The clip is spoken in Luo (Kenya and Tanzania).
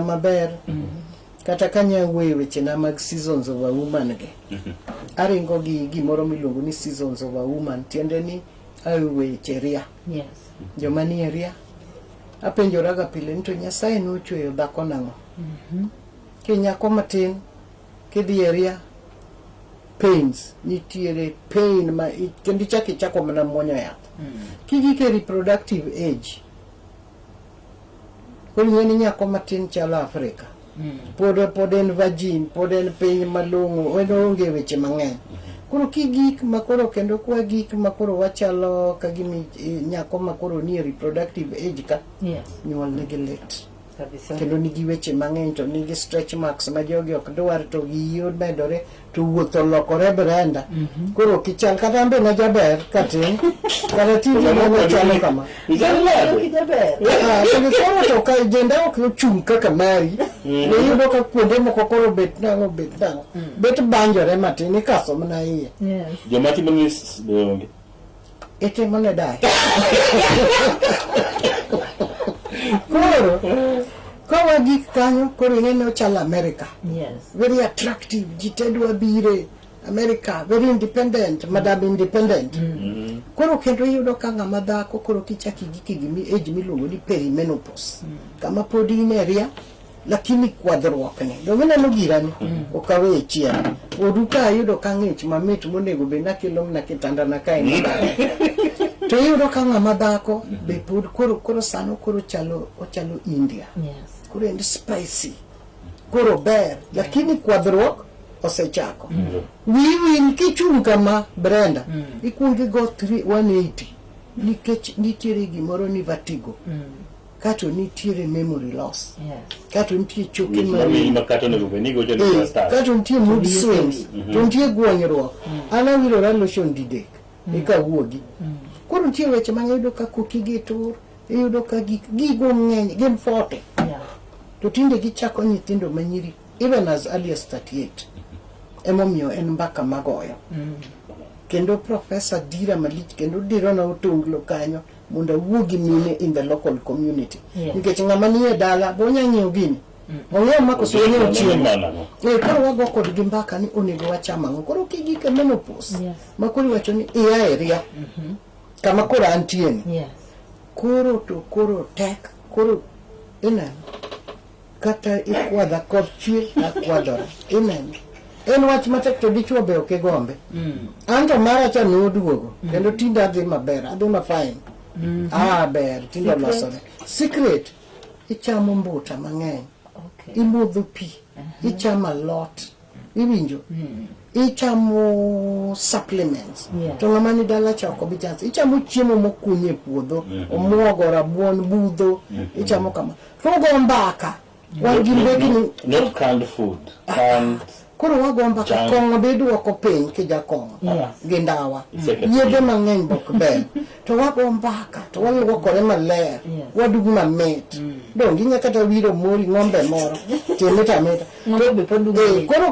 Maber kata kanya wuoyo wechena mag seasons of a woman gi, aringo gi gimoro miluongo ni seasons of a woman, tiende ni ayo weche ria. Joma nie ria apenjoraga pile ni to Nyasaye nochweyo dhako nang'o? Kinyako matin kidhi e ria, pains nitiere, pain ma kendo ichako ichako mana muonyo yath. Kigik e reproductive age, koro ing'e ni nyako matin chalo Afrika, pod en virgin, pod en piny malong'o, en onge weche mang'eny. Koro kigik ma koro kendo kwa gik ma koro wachalo ka gima nyako ma koro nie reproductive age ka nyuol nigi lit kendo nigi weche mang'eny, to nigi stretch marks ma jogi ok dwar, to wiyi omedore, to wuoth olokore. Brenda, koro ok ichal kata an be ne jaber katin kata tinde ne chalo kama. Ichal nade? Jaber. Ah, to gi koro to ka denda ok ochung' kaka mari, ne iyudo ka kuonde moko koro bet nang'o, bet nang'o, bet banjore matin, ikaso mana iye. Joma timo ni be onge. Itimo ne daye. Koro ka wagik kanyo, koro ing'e ni ochalo America, very attractive, ji te dwa bire America, very independent, madam independent. Koro kendo iyudo ka ng'ama dhako koro kichako igik e gimi age miluongo ni perimenopause, kama pod in e ria lakini kwadhruok ni donge ineno girani ok aweye chien odu ka ayudo ka ng'ich mamit monego bed nakelo mana kitandana kae to iyudo ka ng'ama dhako be pod koro sano koro chalo ochalo India. Koro en spicy, koro ber, lakini kwadhruok osechako wiyi wil kichung' kama. Brenda, ikuongo igo 3 180 nikech nitiere gimoro ni vertigo, kato nitiere memory loss, kato nitie choke Wich ma mawil ma kata onego bed ni igocho ni start. Kato nitie mood swings, to nitie gwonyruok. An awirora lotion didek eka wuogi. Koro nitie weche mang'eny, iyudo ka kokigi tur, iyudo ka gik gigo ng'eny gin 40. To tinde gichako nyithindo manyiri even as early as 38. Emomiyo en mbaka magoyo kendo professor dira malich kendo dirona otonglo kanyo mondo awuo gi mine in the local community, nikech ng'ama nie dala bo onya ng'iewo gini, ong'iewo ma koso ong'iewo chiemo. Mana. Eh, koro wago kodgi mbaka ni onego wacham ang'o koro kigik e menopause ma koro iwacho ni iya e ria kama koro antie ni. Koro to koro tek, koro ineno kata ikwadha koth chwe akwadhora, ineno en wach matek, to dichuo be ok igombe. An to mara cha noduogo kendo tinde adhi maber, adhi ma fine. Ah, ber tinde. Secret? Olosore. Secret, ichamo mbuta mang'eny, imodho pi, ichamo alot, iwinjo, ichamo supplements. To ng'ama ni dala cha ok obi chance. Ichamo chiemo mokuny e puodho, omuogo, rabuon, budho, ichamo kama to wago mbaka wan gi mbekni. Not canned food. Canned. Koro wago mbaka. Junk. Kong'o be iduoko piny kijakong'o gi ndawa. Iseket yedhe piny. Mang'eny bok ber, to wago mbaka to waluokore maler, wadug mamit. Donge inya kata wiro mori ng'ombe moro timit amita. Ng'ombe be pod dugo Eh, mamit. Koro